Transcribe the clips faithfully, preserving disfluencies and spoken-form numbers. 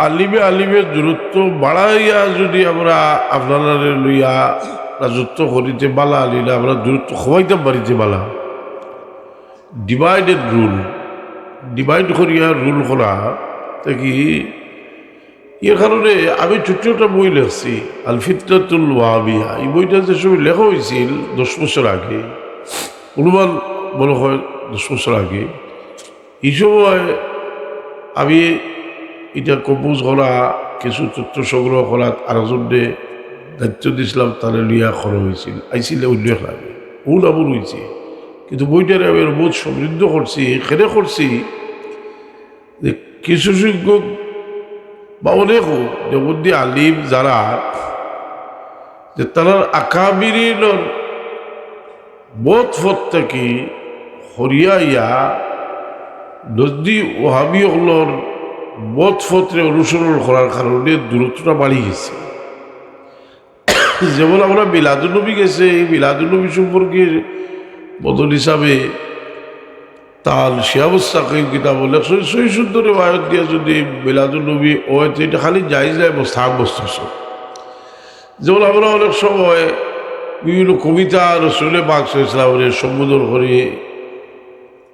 আলিমে আলিমে দূরত্ব বাড়াইয়া যদি আমরা আপনারারে লইয়া রাজত্ব করিতে বালা, আলিলে আমরা দূরত্ব কমাইতাম পারিতে বালা। Divide and rule, divide করিয়া রুল করা, তা কি? এর কারণে আমি ছোট্ট একটা বই লেখছি, আল ফিতনাতুল ওয়াহাবিয়া। এই বইটা যে সময় লেখা হয়েছিল দশ বছর আগে, অনুমান মনে হয় দশ বছর আগে, এই সময় আমি এটা কম্পোজ করা, কিছু তথ্য সংগ্রহ করার আরেকজনরে দায়িত্ব দিছিলাম, তারে লইয়া করা হয়েছিল, আইছিল অন্য এক নামে, ও নামও রয়েছে। কিন্তু বইটারে আমি আরো বহুত সমৃদ্ধ করছি, এখানে করছি যে কিছু সংখ্যক বা অনেকও দেওবন্দি আলিম যারা, যে তারার আকাবিরিনর মত পথ থাকি হরিয়াইয়া নজদি ওহাবি অকলর মত পথরে অনুসরণ করার কারণে দূরত্বটা বাড়ি গেছে। যেমন আমরা মিলাদুন্নবী গেছে, এই মিলাদুন্নবী সম্পর্কে বদল হিসাবে তার শিয়াবুস সাকিব কিতাব লেখছে, সহি শুদ্ধ রেওয়ায়ত দিয়া যদি মিলাদুন্নবী হয়, তো এটা খালি জায়েজ নায়, মুস্তাহাব মস্ত। যেমন আমরা অনেক সময় বিভিন্ন কবিতা রসুলে পাক সাল্লাল্লাহু আলাইহি ওয়াসাল্লামরে সম্বোধন করি,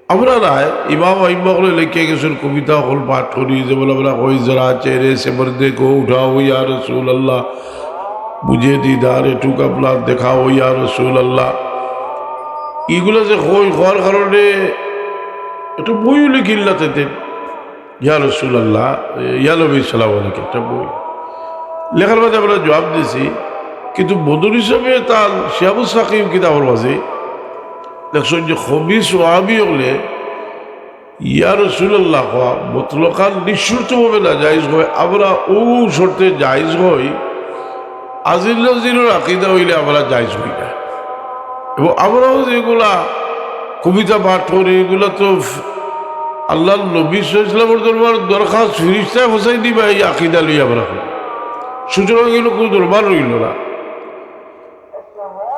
আমরা নায়, ইমাম আইম্মা করে লেখে গেছেন, কবিতা অকল পাঠ করি, যেমন আমরা কই, "জরা চেহারে সে পর্দে কো উঠাও ইয়া রসুল আল্লাহ, মুঝে দিদারে তু আপনা দেখাও ইয়া রসুল আল্লাহ।" ইগুলা যে কই, কওয়ার কারণে একটা বইও লিখিল্লা তাতে, ইয়া রসুল আল্লাহ, ইয়া নবী সালাম আলাইকুম, একটা বই লেখার বাদে আমরা জবাব দিছি। কিন্তু বদরুল সাহেবে তার শিয়াবুস সাকিব কিতাবর মাঝে লেখছেন যে খবিস ওয়াহাবি হলে ইয়া রসুল আল্লাহ কওয়া মতলকান নিঃশর্তভাবে নাজায়েজ হয়, আমরা ও শর্তে জায়েজ হই, আজিল নাজিলর আকিদা হইলে আমরা জায়েজ হই না। এবং আমরাও যেগুলা কবিতা পাঠ করি, এগুলা তো আল্লাহর নবী সাল্লাল্লাহু আলাইহি ওয়াসাল্লামর দরবার দরখাস্ত ফিরিস্তায় ফসাই দিবা, এই আকিদা লই আমরা করি। সুতরাং এগুলো কোনো দরবার রইল না।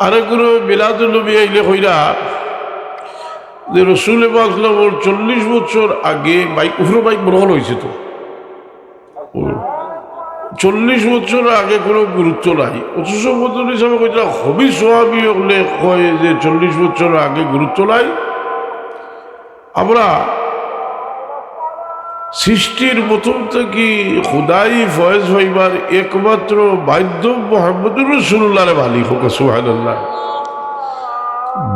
আরে কোনো মিলাদুন নবী আইলে কইরা যে রসুল পাক সাল্লাল্লাহু আলাইহি ওয়াসাল্লামর চল্লিশ বছর আগে মাইক, উপরে মাইক বড় হল হয়েছে তো, চল্লিশ বছর আগে কোনো গুরুত্ব নাই। অথচ বদরুল সাহেব কইতরা খবিস ওয়াহাবি হলে কয় যে চল্লিশ বছর আগে গুরুত্ব নাই। আমরা সৃষ্টির প্রথম থাকি খুদাই ফয়েজ পাইবার একমাত্র মাধ্যম মোহাম্মদুর রাসূলুল্লাহরে মানি, কউক্কা সুবহানাল্লাহ।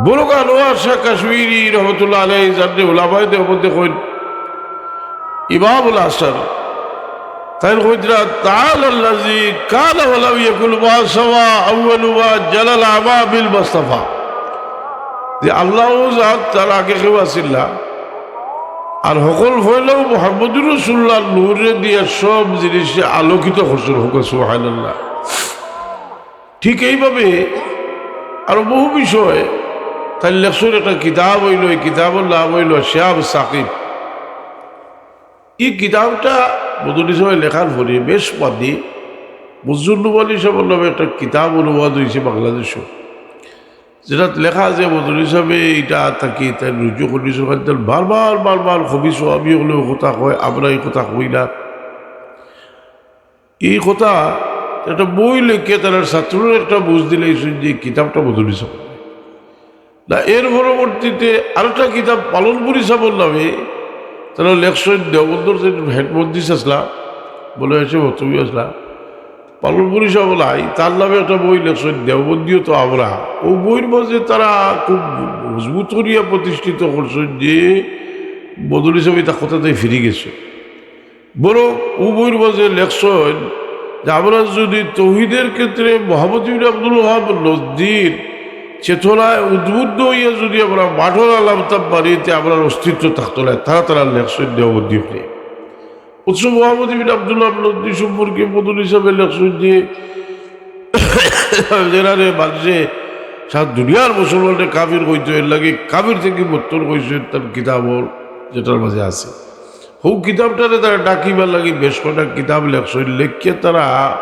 বড় আনোয়ার শাহ কাশ্মীরি রহমতুল্লাহ আলাইহি জানতে উলামায়ে দেওবন্দে কইন, ইমামুল হাসান, তাইন কইতরা, "তাআলা আল্লাযী কানা ওয়া লাম ইয়াকুন মা সাওয়া আউয়ালু মা জালাল আমা বিল মুস্তাফা।" যে আল্লাহ জাত, তার আগে কেউ আছিল না, আর হকল হইলেও মোহাম্মদুর রাসূলুল্লাহর নূরে দিয়া সব জিনিসে আলোকিত করছেন, কউক্কা সুবহানাল্লাহ। ঠিক এইভাবে আরো বহু বিষয় তাইন লেখছেন। একটা কিতাব হইল, এই কিতাবর নাম হইল শিয়াবুস সাকিব। এই কিতাবটা বদরুল সাহেব লেখার পরে বেশ বাদে মজরুল নুমানী সাহেবর নামে একটা কিতাব অনুবাদ হয়েছে বাংলাদেশও, যেটা লেখা আছে বদরুল সাহেবে এটা থাকি তাইন রুজু করেছেন, তাইন বারবার বারবার খবিস ওয়াহাবি হলেও কথা কয়, আমরা এই কথা কই না। এই কথা একটা বই লেখে তার ছাত্রর একটা বুঝ দিলাইছইন যে কিতাবটা বদরুল সাহেব না। এর পরবর্তীতে আরেকটা কিতাব পালনপুরি সাহেবর নামে তারা লেখছেন, দেওবন্দর যে হেড মুহাদ্দিস আসলা, বলে এসে তুমি আসলা, পালনপুরি সাহেব নাই, তার নামে একটা বই লেখছেন, দেওবন্দিও তো আমরা। ও বইর মাঝে তারা খুব মজবুত করিয়া প্রতিষ্ঠিত করছেন যে বদরুল সাহেব এটা কথাতে ফিরে গেছে। বরং উভয়র মাঝে লেখছেন যে আমরা যদি তৌহিদের ক্ষেত্রে মোহাম্মদ ইবনে আব্দুল ওয়াহাব নজদির চেতনায় উদ্বুদ্ধ হইয়া যদি আমরা মাঠর আলামতা পারি, তে আমরার অস্তিত্ব থাকতো না। তারা তারা লেখছেন দেওবন্দি হলে। অথচ মোহাম্মদ ইবনে আব্দুল ওয়াহাব নজদি সম্পর্কে বদরুল সাহেবে লেখছেন যে যেরারে মানুষে সারা দুনিয়ার মুসলমানরে কাফির কইতো, এর লাগি কাফির থাকি মুক্ত করছেন তার কিতাবর, যেটার মাঝে আছে। হউ কিতাবটারে তারা ডাকিবার লাগি বেশ কয়টা কিতাব লেখছে, লেখিয়া তারা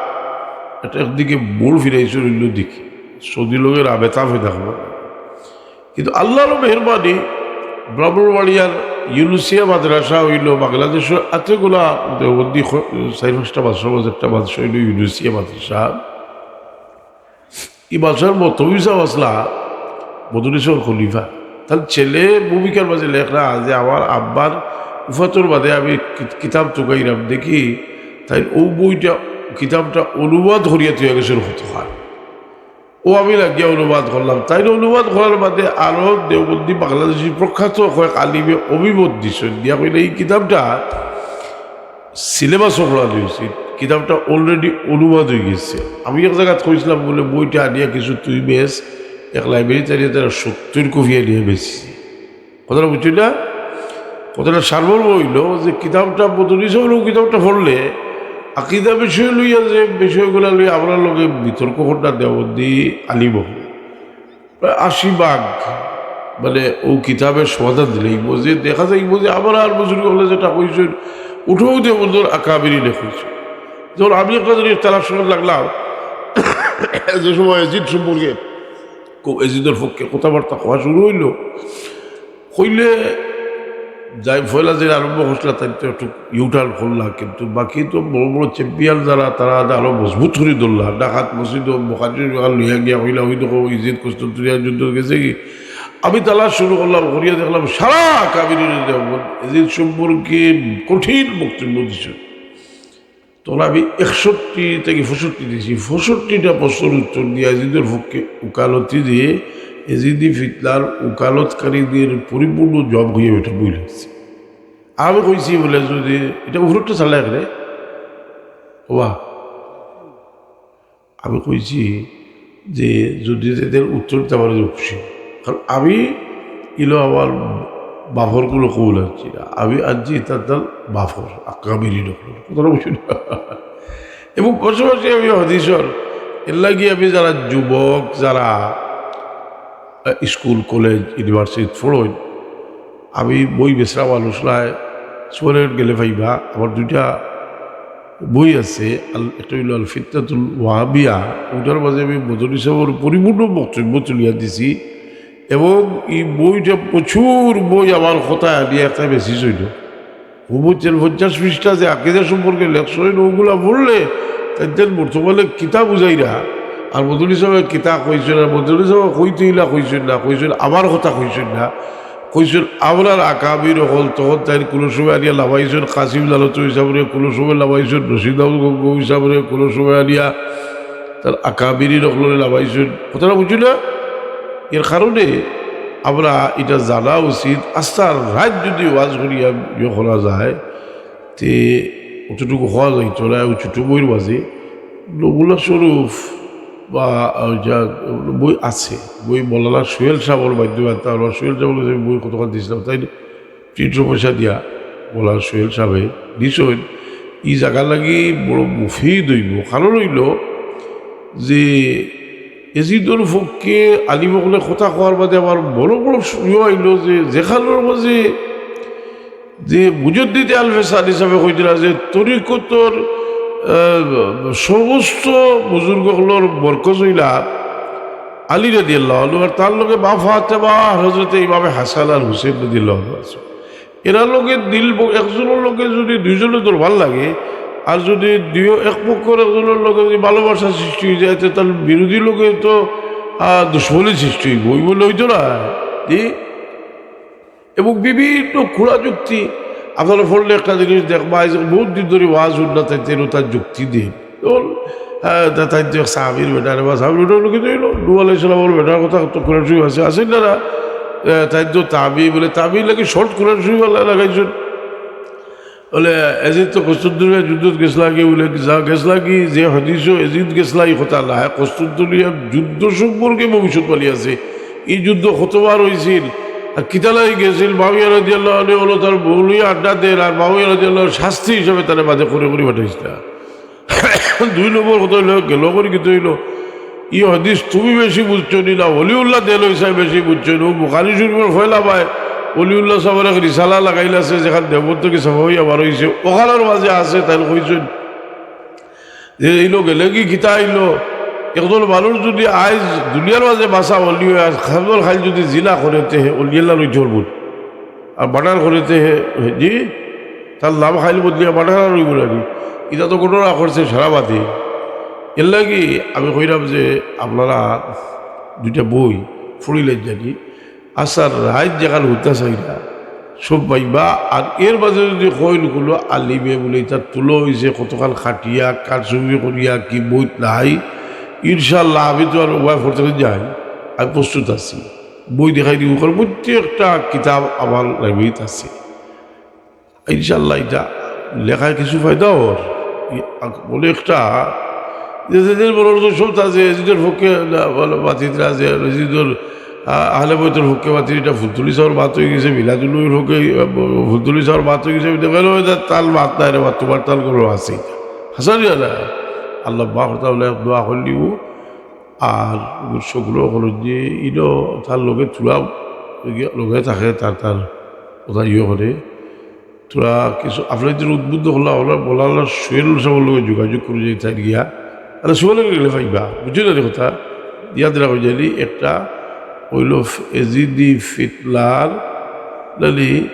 এটা একদিকে মুড় ফিরাইছে, অন্য দিকে সৌদি লোকের আবেতা ফেদা খবর। কিন্তু আল্লাহর মেহেরবানি, ব্রাহ্মণবাড়িয়ার ইউনুসিয়া মাদ্রাসা অইলো বাংলাদেশর আতেগুলা দেওবন্দি খ-, চাইর পাঁচটা মাদ্রাসার মাঝে একটা মাদ্রাসা অইলো ইউনুসিয়া মাদ্রাসা। ই মাদ্রাসার মতবি সাব আছলা মদনী সাবর খলিফা। তান ছেলে ভূমিকার মাঝে লেখরা যে আমার আব্বার উফাতর বাদে আমি কি-, কিতাব তুকাইরাম, দেখি তাইন অউ বইটা, কিতাবটা অনুবাদ করিয়া থইয়া গেছইন কতখান। অউ আমি লাগিয়া অনুবাদ করলাম। তাইন অনুবাদ করার বাদে আরো দেওবন্দি বাংলাদেশি প্রখ্যাত কয়েক আলিমে অভিমত দিছইন, দিয়া কইলা, "ই কিতাবটা সিলেবাসো পড়ানি অইছে, কিতাবটা already অনুবাদ অইগেছে।" আমি এক জাগাত কইছলাম বুলে, "বইটা আনিয়া কিছু তুই বেচ।" এক লাইব্রেরিত আনিয়া তারা সত্তইর কপি আনিয়া বেচছি। কথাটা বুঝছইন না? কথাটা সারমর্ম অইলো যে কিতাবটা মদনী সাবর অউ কিতাবটা পড়লে আকিদা বিষয় লইয়া যে বিষয়গুলা লইয়া আমরার লগে বিতর্ক করতা দেওবন্দি আলিম অকলে, প্রায় আশি ভাগ মানে অউ কিতাবে সমাধান দিলাইবো। যে দেখা যাইবো যে আমরার বুজুর্গ অকলে যেটা কইছইন, অটাউ দেওবন্দর আকাবিরিনে কইছইন। যেমন আমি একটা জিনিস তালাশ করাত লাগলাম, যে সময় এজিদ সম্পর্কে কো-, এজিদর পক্ষে কথাবার্তা কওয়া শুরু অইলো, কইলে যাই পয়লা যে আরম্ভ করছলা, তাইন তো একটু U-turn করলা, কিন্তু বাকি তো বড় বড় champion যারা, তারা আরো মজবুত করি ধরলা। ঢাকাত মসজিদ ও বুখারী শরীফ অখান লইয়া গিয়া কইলা, "ওই দেখো, এজিদ কুস্তুনতুনিয়ার যুদ্ধ গেছে কি?" আমি তালাশ শুরু করলাম, করিয়া দেখলাম সারা আকাবিরিনে দেওবন্দ এজিদ সম্পর্কে কঠিন বক্তব্য দিছে। তখন আমি একষট্টি থাকি পঁয়ষট্টি দিছি। পঁয়ষট্টিটা প্রশ্নর উত্তর দিয়া এজিদর পক্ষে উকালতি দিয়া এজিদি ফিতনার উকালতকারীদের পরিপূর্ণ জবাব কইয়া বেটা বই লাগছে। আমি কইছি বুলে, যদি ইটা উপরটা চালা একরে, ওবা, আমি কইছি যে যদি এদের উত্তর দিতা পারো যে খুশি, কারণ আমি ইলো আমার বাফর কুনো কৌল আনছি না, আমি আনছি তার তার বাফর আকাবিরিন অকলর। কথাটা বুঝছইন না? এবং পাশাপাশি আমি হাদিসর, এর লাগি আমি যারা যুবক, যারা, আহ, স্কুল, কলেজ, ইউনিভার্সিটিত পড়ইন, আমি বই বেচরা মানুষ নায়, সুপারমার্কেট গেলে পাইবা। আমার দুইটা বই আছে, আল-, একটা অইলো আল ফিতনাতুল ওয়াহাবিয়া, ওটার মাঝে আমি মদনী সাবর পরিপূর্ণ বক্তব্য তুলিয়া দিছি। এবং ই বইটা প্রচুর বই আমার কথায় আনিয়া একটা বেশি অইলো। ও বুঝছেন, পঞ্চাশ পৃষ্ঠা যে আকিদা সম্পর্কে লেখছইন, ওগুলা পড়লে তাইন বর্তমানে কিতা বুঝাইরা, আর মদনী সাবে কিতা কইছইন, আর মদনী সাবে কইতে ইলা কইছইন না, কইছইন আমার কথা কইছইন না, কইছইন আমরার আকাবির অকল। তখন তাইন কুনো সময় আনিয়া লামাইছইন কাসিম নানুতুবি সাবরে, কুনো সময় লামাইছইন রশিদ আহমদ গঙ্গোহী সাবরে, কুনো সময় আনিয়া তার আকাবিরিন অকলরে লামাইছইন। কথাটা বুঝছইন না? এর কারণে আমরা ইটা জানা উচিত। আস্তা রাইত যদি ওয়াজ করিয়া ইয়ে করা যায়, তে অতটুকু কওয়া যাইতো না। ওই ছোট বইর মাঝে নমুনা স্বরূপ বা, আহ, যা বই আছে, বই মৌলানা সোহেল সাবর মাধ্যমে, তার সোহেল সাবর কাছে বই কতখান দিছিলাম, তাইন তিনশো পয়সা দিয়া মৌলানা সোহেল সাবে দিছইন। ই জাগার লাগি বড় মুফিদ অইবো। কারণ অইলো যে এজিদর পক্ষে আলিম অকলে কথা কওয়ার বাদে আবার বড় বড় সুযোগ আইলো যে যেখানোর মাঝে যে মুজদ্দিদে আলফে সানি হিসাবে কইছিলা যে তরিকতর, আহ, সমস্ত বুজুর্গ অকলর মরকজ অইলা আলী রাদিয়াল্লাহু আনহু, আর তার লগে মা ফাতেমা, হযরতে ইমামে হাসান আর হুসেন রাদিয়াল্লাহু আনহু আছে। এরা লগে দিল ব-, একজনর লগে যদি দুইজনে দরবার লাগে, আর যদি দুই, এক পক্ষর একজনর লগে যদি ভালোবাসা সৃষ্টি অই যায়, তে তার বিরোধী লগে তো, আহ, দুশমনি সৃষ্টি অইবো, অইবো না, অইতো না? জি? এবং বিভিন্ন খুড়া যুক্তি। আপনারা পড়লে একটা জিনিস দেখবা, এই যে বহুত দিন ধরে ওয়াজ হুনরা, তাইন তার যুক্তি দেইন। যেমন, আহ, তা-, তাইন তো এক সাহাবীর বেটা, আরে বা সাহাবীর বেটা অইলো কিতা অইলো? নূহ আলাইহিস সালামর বেটার কথা তো কোরআন শরীফ আছে, আছে না, না? আহ, তাইন তো তাবি বলে, তাবি লাগি short কোরআন শরীফ আল্লাহ লাগাইছইন। বলে, এজিদ তো কুস্তুনতুনিয়া যুদ্ধত গেছলা গি, বলে, যা গেছলা গি, যে হাদিসো এজিদ গেছলা, ই কথা না। কুস্তুনতুনিয়ার যুদ্ধ সম্পর্কে ভবিষ্যৎবাণী আছে। ই যুদ্ধ কতবার অইছিল, আর কিতালাই গেছিল, মুআবিয়া রাদিয়াল্লাহু আনহু অইলো তার বউ লইয়া আড্ডা দের, আর মুআবিয়া রাদিয়াল্লাহু আনহু শাস্তি হিসাবে তারে বাদে করে করে পাঠাইছিলা। দুই নম্বর কথা অইলো, গেল করি কিতা অইলো? ই হাদিস তুমি বেশি বুঝছো নি না, ওলিউল্লাহ দেহলভী সাবে বেশি বুঝছইন। অউ বুখারী শরীফর পয়লা বায় ওলিউল্লাহ সাবর এক রিসালা লাগাইল আছে, যেখান দেওবন্দ থাকি ছাপা অইয়া বার অইছে, অখানর মাঝে আছে, তাইন কইছইন যে অইলো গেলে কি কিতা অইলো, একজন মানুষ যদি আইজ দুনিয়ার মাঝে বাঁচা ওলি অয়, আর কাইল যদি জিনা করে, তে হে ওলি আল্লাহ অইতে পারবো নি? আর বাটার করিতে হে, হে, জি, তার নাম খাইল বদলিয়া বাটার আর অইবো না নি। ইটা তো ঘটনা করছে সারা বাদে। এর লাগি আমি কইরাম যে আপনারা দুইটা বই পড়িলেন জানি, আচ্ছা, রাইত যেখান হুতা চাইরা সব পাইবা। আর এর মাঝে যদি কইন কুনু আলিমে বুলে ইটা তুলা অইছে, কতখান খাটিয়া, কারচুপি করিয়া, কি বইত নাই, ইনশাআল্লাহ আমি তো আর উবায় পড়তে যাই, আমি প্রস্তুত আছি। বই দেখাই দিব, কারণ প্রত্যেকটা কিতাব আমার লাইব্রেরিত আছে। ইনশাআল্লাহ ইটা লেখায় কিছু ফায়দা অর। ই-, আক-, বলে একটা, যে যেদিন বলর তো সব আছে, এজিদর পক্ষে না, বলে বাতিলরা আছে, এজিদর, আ, আহলে বয়তর পক্ষে বাতিল, ইটা ফুলতলি সাবর মাত অই গেছে, মিলাদুন্নবীর পক্ষে, আ, ফুলতলি সাবর মাত অই গেছে, দেখা গেল ইটা তাল মাত নাই রে বা, তোমার তাল করে আছে ইটা। হাসান জানা, আল্লাহ বা কথা বলে দোয়া করলিব। আর সবগুলো হলো যে ইনো তার লগে থুড়া লগে থাকে, তার, তার কথা ইয়ে করে। থুড়া কিছু আপনাদের উদ্বুদ্ধ হলা, হলা বলালা সোহেল সাবর লগে যোগাযোগ করে যাই তাই গিয়া। আরে সোহেল গেলে পাইবা, বুঝছো না রে কথা? ইয়াদ রাখো জানি একটা অইল এজিদি ফিতনার, জানি,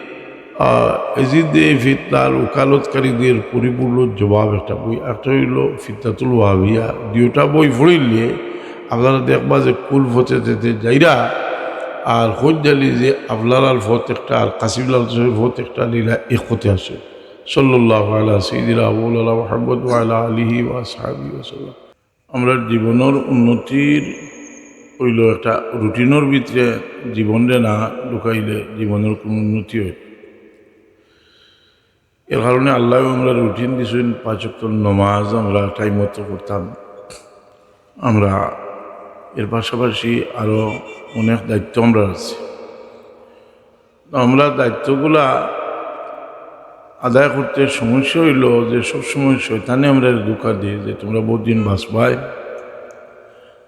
আহ, এজিদি ফিতনার ওকালতকারীদের পরিপূর্ণ জবাব একটা বই, একটা অইল ফিতনাতুল ওয়াহাবিয়া। দুইটা বই পড়িলে আপনারা দেখবা যে কুন পথে যেতে যাইরা, আর হজ্জালি যে আপনারার পথ একটা আর কাসিম লাল সাবর পথ একটা নিলা এক পথে আছে। সাল্লাল্লাহু আলা সাইয়্যিদিনা মাওলানা মুহাম্মদ ওয়া আলা আলিহি ওয়া আসহাবিহি ওয়া সাল্লাম। আমরার জীবনর উন্নতির অইল একটা রুটিনর ভিতরে জীবনরে না ঢুকাইলে জীবনর কুনু উন্নতি অইত। এর কারণে আল্লাহ আমরা রুটিন দিছইন, পাঁচ ওয়াক্ত নমাজ আমরা টাইম মতো করতাম। আমরা এর পাশাপাশি আরও অনেক দায়িত্ব আমরা আছে। আমরা দায়িত্বগুলা আদায় করতে সমস্যা অইল যে সবসময় শয়তানে আমরা ধোঁকা দিই যে তোমরা বহুত দিন বাঁচবায়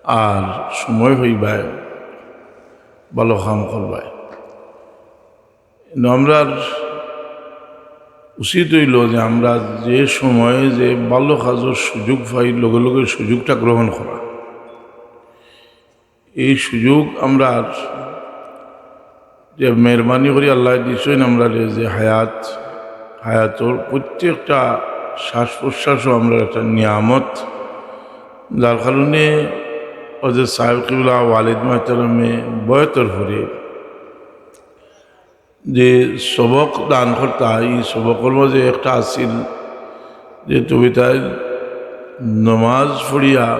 আর সময় পাইবায়, ভালো কাম করবায়। কিন্তু আমরার উচিত অইল যে আমরা যে সময়ে যে ভালো কাজর সুযোগ পাই, লগে লগে সুযোগটা গ্রহণ করা। এই সুযোগ আমরার যে মেহেরবানি করি আল্লাহ দিছইন আমরারে যে হায়াত, হায়াতর প্রত্যেকটা শ্বাস প্রশ্বাসও আমরার একটা নিয়ামত, যার কারণে হজরত সাহেব কিবলা ওয়ালিদ মোহতারামে বয়তর পরে যে সবক দান করতা, এই সবকর মাঝে একটা আছিল যে তুমি তাই নমাজ পড়িয়া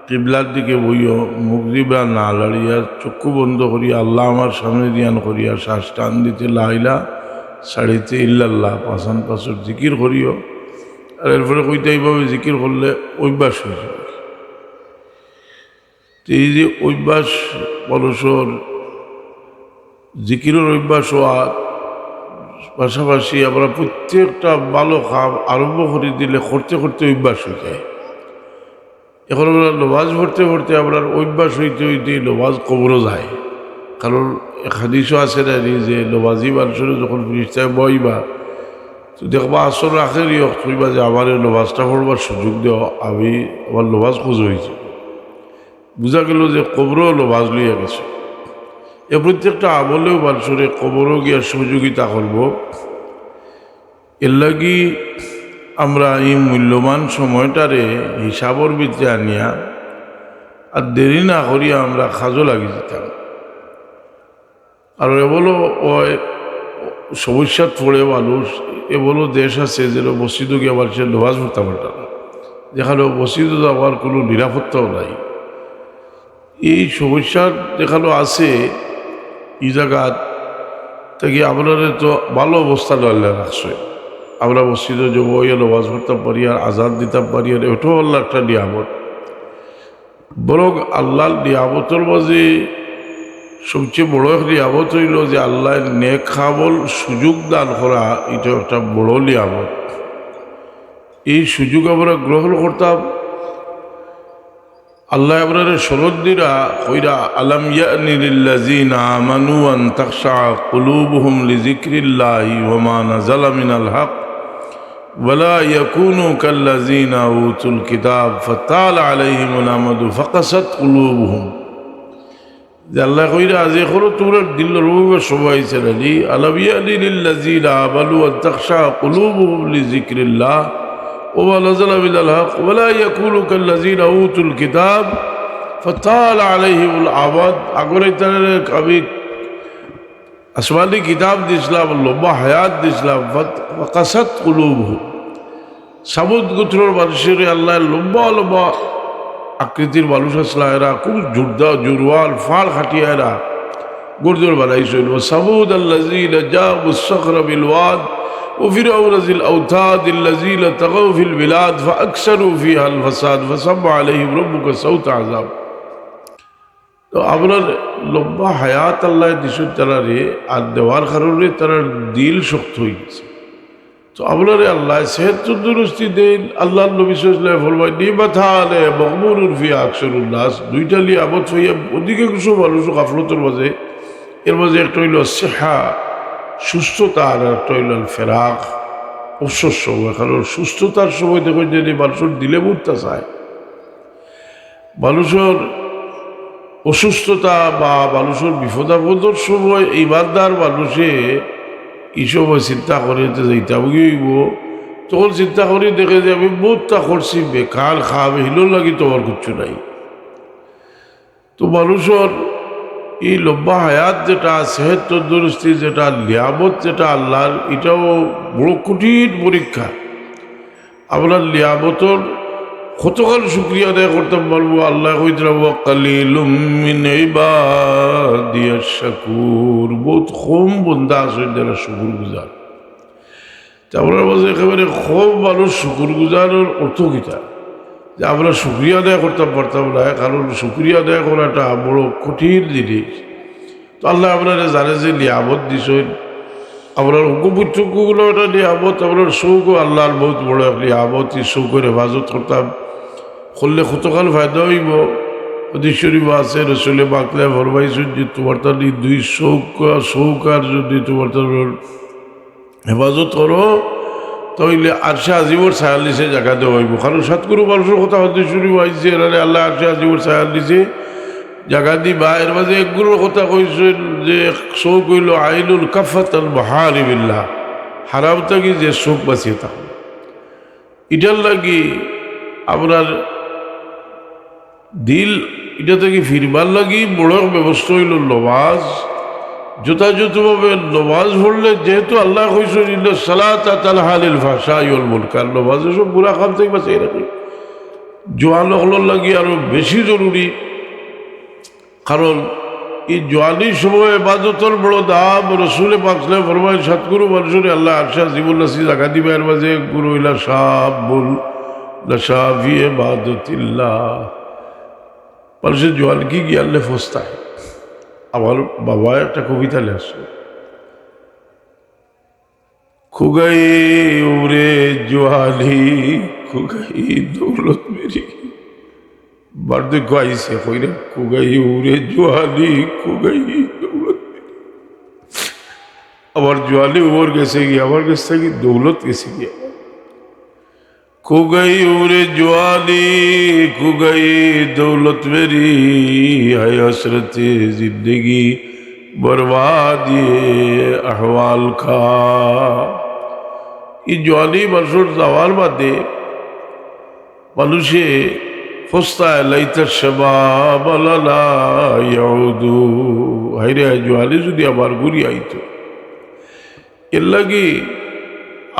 কিবলার দিকে বইও, মুখ দিবা না লাড়িয়া, চক্ষু বন্ধ করিয়া, আল্লাহ আমার সামনে দিয়ান করিয়া, শ্বাস টান দিতে লা ইলাহা, ছাড়িতে ইল্লাল্লাহ, পাঁচান পাঁচর জিকির করিও। আর এরপরে কইতে এইভাবে জিকির করলে অভ্যাস হয়ে যাবে। তো এই যে অভ্যাস, মানুষর জিকিরর অভ্যাস হওয়া, পাশাপাশি আমরা প্রত্যেকটা ভালো কাম আরম্ভ করে দিলে করতে করতে অভ্যাস হয়ে যায়। এখন আমরা নমাজ পড়তে পড়তে আমরা অভ্যাস হইতে হইতে নমাজ কবরও যায়। কারণ এক হাদিসও আছে না নি যে নমাজি মানুষরে যখন ফিরিস্তায় বইবা, তো দেখবা আসর আখেরি অক্ত কইবা যে আমারে নমাজটা পড়বার সুযোগ দেও, আমি আমার নমাজ কবুল হইছে। বুঝা গেল যে কবরও নমাজ লইয়া গেছে। এ প্রত্যেকটা আমলেও মানুষরে কবরও গিয়া সহযোগিতা করব। এর লাগি আমরা এই মূল্যবান সময়টারে হিসাবর ভিতরে আনিয়া আর দেরি না করিয়া আমরা কাজও লাগি দিতাম। আর এ বলো ওই সমস্যাত পড়ে মানুষ, এ বলো দেশ আছে যেন মসজিদও গিয়া মানুষের নমাজ পড়তে পারত না, যেখানে মসজিদও যাওয়ার কোনো নিরাপত্তাও নাই। এই সমস্যা যেখানে আছে, এই জায়গাত থাকি আপনারে তো ভালো অবস্থা আল্লাহ রাখছে। আমরা মসজিদও যাবো, ইয়া নমাজ পড়তাম পারি, আর আজান দিতাম পারি, আর এটাও আল্লাহ একটা নিয়ামত। বরং আল্লাহর নিয়ামতর মাঝে সবচেয়ে বড় এক নিয়ামত হইল যে আল্লাহ নেক আমল সুযোগ দান করা, এটা একটা বড় নিয়ামত। এই সুযোগ আমরা গ্রহণ করতাম। আল্লাহ আমরারে স্মরণ দিরা কইরা, "আলাম ইয়ানি লিল্লাযিনা আমানু আন তাখশা কুলুবুহুম লিযিকরিল্লাহি ওয়া মা নাযালা মিনাল হক, ওয়া লা ইয়াকুনু কাল্লাযিনা উতুল কিতাব ফাতালা আলাইহিমুল আমাদু ফাকাসাত কুলুবুহুম।" যে আল্লায় কইরা, যে করো তোমরার দিল নরম অইবার সময় আইছে না নি? ألم يأن للذين آمنوا أن تخشع قلوبهم لذكر الله وما نزل من الحق ولا يكونوا كالذين أوتوا الكتاب فطال عليهم الأمد। আগরে তারারে আমি আসমানি কিতাব দিছলাম, লম্বা হায়াত দিছলাম, فقست قلوبهم। সামুদ গোত্রর মানুষরে আল্লায় লম্বা লম্বা আকৃতির মানুষ আছলা, এরা খুব জোরদার, জোরওয়াল, ফাড় খাটিয়া এরা গর্দন বানাইছইন। وثمود الذين جابوا الصخر بالواد وفرعون ذي الأوتاد الذين طغوا في البلاد فأكثروا فيها الفساد فصب عليهم ربك سوط عذاب। তো আমরার লম্বা হায়াত আল্লায় দিছইন তারারে, আর দেওয়ার কারণে তারার দিল শক্ত অইগেছে। তো আমরারে আল্লায় সেহত তন্দুরুস্তি দেইন। আল্লাহর নবী সাল্লাল্লাহু আলাইহি ওয়াসাল্লাম ফরমাইন, نعمتان مغبون فيها أكثر الناس। দুইটা নিয়ামত পাইয়া অধিকাংশ মানুষ গাফলতর মাঝে। এর মাঝে একটা অইলো সিহা, সুস্থতা, আর একটা অইলো আল ফেরাগ, অবসর সময়। কারণ সুস্থতার সময় দেখইন যে মানুষর দিলে মুক্তা চায়, মানুষর অসুস্থতা বা মানুষর বিপদ আপদর সময় ইমানদার মানুষে ই সময় চিন্তা করে যে যাইতাম গি অইবো, তখন চিন্তা করি দেখে যে আমি বহুতটা করছি বেকার, খাম হিলর লাগি তো আমার কিচ্ছু নাই। তো মানুষর এই লম্বা হায়াত যেটা, সেহত তন্দুরুস্তি যেটা, নিয়ামত যেটা আল্লাহর, এটাও বড় কঠিন পরীক্ষা। আমরার নিয়ামতর কতখান শুকরিয়া আদায় করতাম পারবো? আল্লায় কইতরা, وقليل من عبادي الشكور। বহুত কম বন্দা আছইন যারা শুকুর গুজার। তে আমরার মাঝে একেবারে কম মানুষ শুকুর গুজারর অর্থ কিতা? যে আমরা শুকরিয়া আদায় করতাম পারতাম না, কারণ শুকরিয়া আদায় করাটা বড় কঠিন জিনিস। তো আল্লায় আমরারে জানে যে নিয়ামত দিছইন, আমরার অঙ্গ প্রত্যঙ্গগুলো একটা নিয়ামত, আমরার চউখও আল্লাহর বহুত বড় এক নিয়ামত। ই চউখর হেফাজত করতাম, করলে কতখান ফায়দা অইবো। হাদিস শরীফ আছে, রসুলে পাকে ফরমাইছইন যে তুমার তান ই দুই চউখ, চউখ আর যদি তুমার তান হেফাজত করো, তাইলে আরশে আজিমর ছায়ার নিচে জাগা দেওয়া অইবো। কারণ সাতগুরু মানুষর কথা হাদিস শরীফ আইছে, এরারে আল্লায় আরশে আজিমর ছায়ার নিচে জাগা দিবা। এর মাঝে এক গুরুর কথা কইছইন যে এক চউখ অইলো আইনুন কাফফাত আন মাহারিমিল্লাহ, হারাম থাকি যে চউখ বাঁচিয়া থাকো। ইটার লাগি আমরার দিল, ইটা থাকি ফিরবার লাগি বড় এক ব্যবস্থা অইলো নমাজ। যথাযথভাবে নমাজ পড়লে, যেহেতু আল্লায় কইছইন, إن الصلاة تنهى عن الفحشاء والمنكر, নমাজে সব বুরা কাম থাকি বাঁচাই রাখে। জোয়ান অকলর লাগি আরো বেশি জরুরি, কারণ ই জোয়ানির সময় ইবাদতর বড় দাম। রসুলে পাক সাল্লাল্লাহু আলাইহি ওয়াসাল্লাম ফরমাইন, সাতগুরু মানুষরে আল্লায় আরশে আজিমর নিচে জাগা দিবা, এর মাঝে এক গুরু অইলা شاب نشأ في عبادة الله। মানুষে জোয়ানকি গিয়ালে ফস্তায়। আমার বাবা একটা কবিতা লেখছে, کھو گئی عمر جوانی، کھو گئی دولت میری۔ বার্ধক্য আইছে, কইরা, کھو گئی عمر جوانی، کھو گئی دولت میری۔ আমার জোয়ানি উমর গেছে গি, আমার গেছ থাকি দৌলত গেছে গি। کھو گئی عمر جوانی، کھو گئی دولت میری، ہے حسرت زندگی بربادی احوال کا۔ ই জোয়ানি মানুষর যাওয়ার বাদে মানুষে ফস্তায়, ليت الشباب لنا يعود। হায়রে, জোয়ানি যদি আবার ঘুরি আইতো। এর লাগি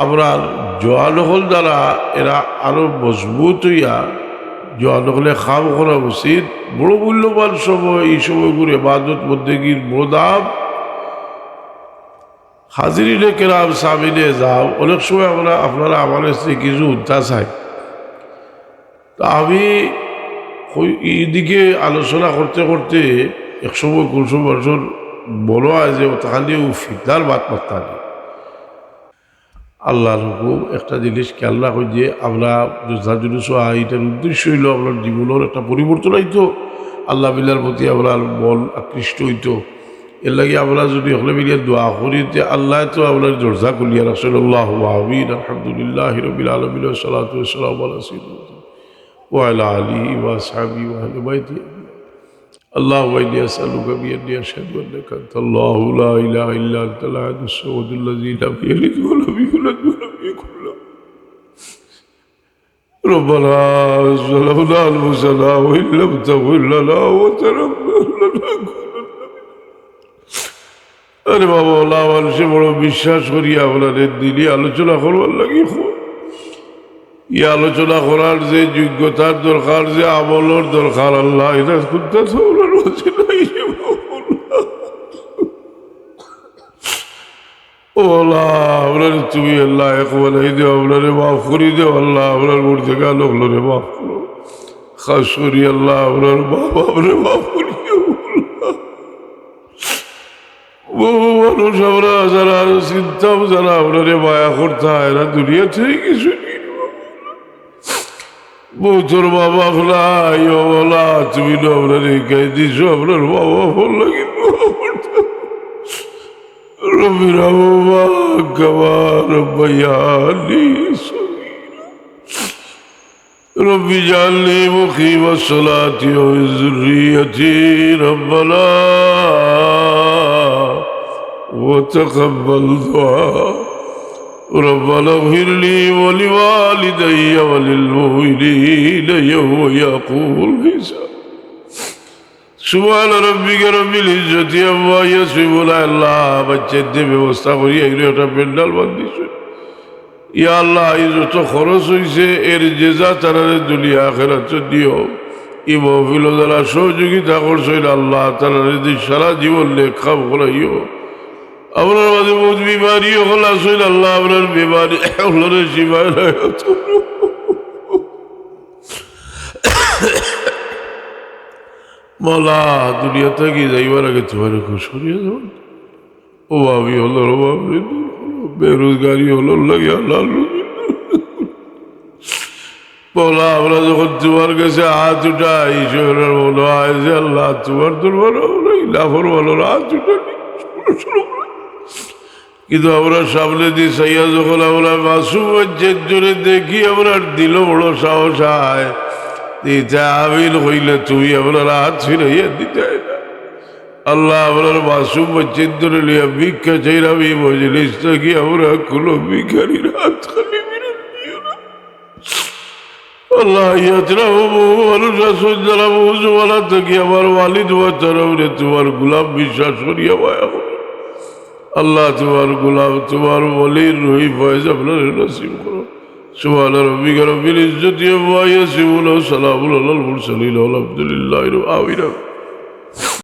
আমরার জোয়ান অকল যারা, এরা আরো মজবুত অইয়া জোয়ান অকলে কাম করা উচিত। বড় মূল্যবান সময়, ই সময়গুলো ইবাদত বন্দেগীর বড় দাম। হাজিরিনে কেরাম, সামিনে এজাম, অনেক সময় আমরা, আপনারা আমার কাছে কিছু উদ্ধার চাই। তা আমি কই-, এইদিকে আলোচনা করতে করতে এক সময় কোন সময় মানুষর মনো অয় যে অতা খালি অউ ফিতনার মাত মাততাম। আল্লাহর হুকুম, একটা জিনিস খেয়াল রাখো যে আমরা যুজা জুলুস অয়, ইটার উদ্দেশ্য অইলো আমরার জীবনর একটা পরিবর্তন আইতো, আল্লাহ বিল্লার প্রতি আমরার মন আকৃষ্ট অইতো। এর লাগি আমরা যদি হকলে মিলিয়া দোয়া করি, তে আল্লায় তো আমরার দরজা খুলিয়া রাখছইন। আল্লাহুম্মা আমিন। আলহামদুলিল্লাহি রাব্বিল আলামিন, ওয়াসসালাতু ওয়াসসালামু আলা সাইয়্যিদিনা ওয়া আলা আলিহি ওয়া আসহাবিহি ওয়া আহলি বাইতিহি। اللهم إني أسألك بأني أشهد أنك أنت الله لا إله إلا أنت الأحد الصمد الذي لم يلد ولم يولد ولم يكن له. ربنا ظلمنا أنفسنا وإن لم تغفر لنا وترحمنا لنكونن من الخاسرين. আরে বাবা, ওলা মানুষে বড় বিশ্বাস করি আপনারে দিলি আলোচনা করবার লাগি কয়। ই আলোচনা করার যে যোগ্যতার দরকার, যে আমলর দরকার, আল্লাহ, ইটা কুনটা তো আমরার মাঝে নাই রে বাবা। ও আল্লাহ, আমরারে তুমি আল্লাহ এক বানাই দেও, আমরারে মাফ করি দেও আল্লাহ, আমরার মুর্দেগান অকলরে মাফ করো। খাস করি আল্লাহ, আমরার মা বাপরে মাফ করি দেও আল্লাহ। বহু মানুষ আমরা যারা চিনতাম, যারা আমরারে মায়া করতা, এরা দুনিয়া থাকি গেছইন। মউতর মা বাপ নাই, ও আল্লাহ, তুমি তো আমরারে হিকাই দিছো, আমরার মা বাপর লাগি দোয়া করতাম। رب ارحمهما كما ربياني صغيرا. رب اجعلني مقيم الصلاة ومن ذريتي ربنا وتقبل دعاء. ربنا اغفر لي ولوالدي وللمؤمنين يوم يقوم الحساب. سبحان ربك رب العزة عما يصفون. আল্লাহ, বাচ্চাইন্তর ব্যবস্থা করি, এগুলো একটা প্যান্ডেল বান্ধিছইন। ইয়া আল্লাহ, এই যত খরচ অইছে, এর জেজা তারারে দুনিয়া আখেরাতো দিও। ই মহফিলো যারা সহযোগিতা করছইন, আল্লাহ, তারারে দি সারা জীবন নেক কাম করাইও। আমরার মাঝে বহুত বিমারি অকল আছইন, আল্লাহ, আমরার বিমারি অকলরে শিফা এনায়েত করো। মওলা, দুনিয়া থাকি যাইবার আগে তুমারে খুশ করিয়া যাও। অভাবী অকলর অভাব দূর করো, বেরোজগারি অকলর লাগি হালাল রুজি দূর করো। মওলা, আমরা যখন তুমার কাছে হাত উঠাই, ঈশ্বরের মনে হয় যে আল্লাহ, তুমার দরবারে আমরা এই নাফরমানর হাত উঠাই। কিন্তু আমরা সামনেদি চাইয়া যখন আমরা মাসুম বাচ্চাইন্তরে দেখি, আমরার দিলো বড় সাহস অয়, ইতা আমিন কইলে তুমি আমরার হাত ফিরাইয়া দিতায় না। আল্লাহ, আমরার মাসুম বাচ্চাইন্তরে লইয়া ভিক্ষা চাইরাম, ই মজলিস থাকি আমরা কুনু ভিখারির হাত খালি ফিরত দিও না। আল্লাহ, ইয়াত্রা বহু মানুষ আছইন, যারা বহু জমানা থাকি আমার ওয়ালিদ ওয়া তারাউরে তুমার গোলাম বিশ্বাস করিয়া মায়া করে। আল্লাহ, তুমার গোলাম, তুমার ওলির রুহি ফয়েজ আপনারে নসিব করো। سبحان ربك رب العزة عما يصفون وسلام على المرسلين والحمد لله رب العالمين.